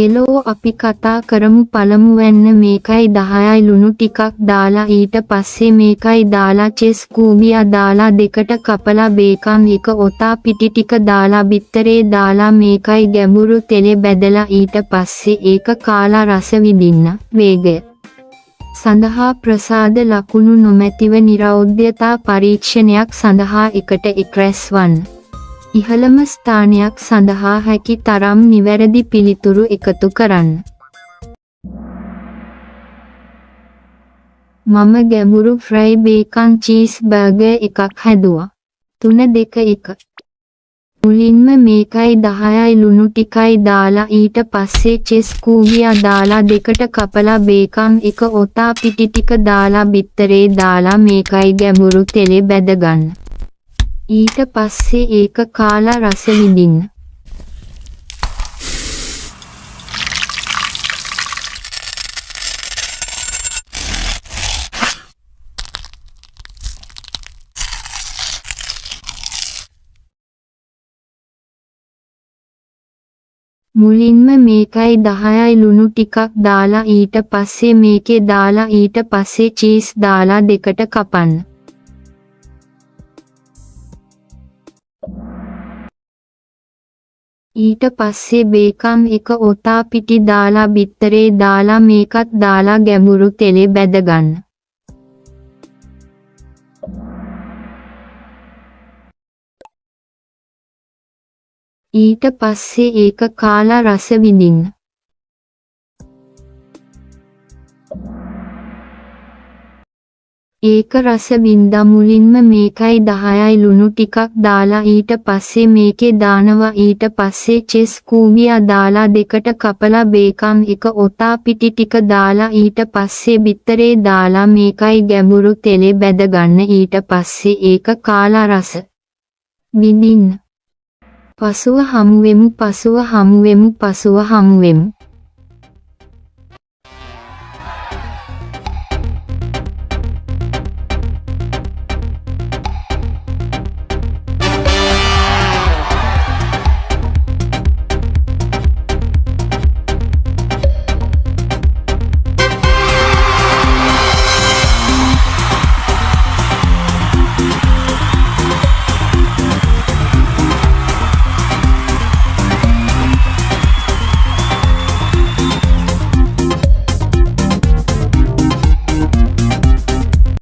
Hello අපි කතා කරමු පළමුවැන්න මේකයි 10යි ලුණු ටිකක් දාලා ඊට පස්සේ මේකයි දාලා චෙස් කූඹියා දාලා දෙකට කපලා බේකන් එක ඔතා පිටි ටික දාලා බිත්තරේ දාලා මේකයි ගැඹුරු තෙලේ බැදලා ඊට පස්සේ ඒක කාලා රස විඳින්න. වේගය සඳහා ප්‍රසාද ලකුණු නොමැතිව නිරෞද්‍යතා පරීක්ෂණයක් සඳහා එකට එක් රැස්වන්න. ඉහළම ස්ථානයක් සඳහා හැකි තරම් නිවැරදි පිළිතුරු එකතු කරන්න. මම ගැඹුරු ෆ්‍රයි බේකන් චීස් බර්ගර් එකක් හැදුවා. 3 2 1. මුලින්ම මේකයි 10යි ලුණු ටිකයි දාලා ඊට පස්සේ චෙස් කූඹියා දාලා දෙකට කපලා බේකන් එක ඔතා පිටි ටික දාලා බිත්තරේ දාලා මේකයි ගැඹුරු තෙලේ බැදගන්න. ඊට පස්සේ ඒක කාලා රස විඳින්න. මුලින්ම මේකයි 10යි ලුණු ටිකක් දාලා ඊට පස්සේ මේකේ දාලා ඊට පස්සේ චීස් දාලා දෙකට කපන්න. ඊට පස්සේ බේකන් එක ඔතා පිටි දාලා බිත්තරේ දාලා මේකත් දාලා ගැඹුරු තෙලේ බැදගන්න. ඊට පස්සේ ඒක කාලා රස විඳින්න. ඒක රස වින්දා මුලින්ම මේකයි 10යි ලුණු ටිකක් දාලා ඊට පස්සේ මේකේ දානවා ඊට පස්සේ චෙස් කූඹියා දාලා දෙකට කපලා බේකන් එක ඔතා පිටි ටික දාලා ඊට පස්සේ බිත්තරේ දාලා මේකයි ගැඹුරු තෙලේ බැදගන්න ඊට පස්සේ ඒක කාලා රස විඳින්න. පසුව හමුවෙමු පසුව හමුවෙමු පසුව හමුවෙමු.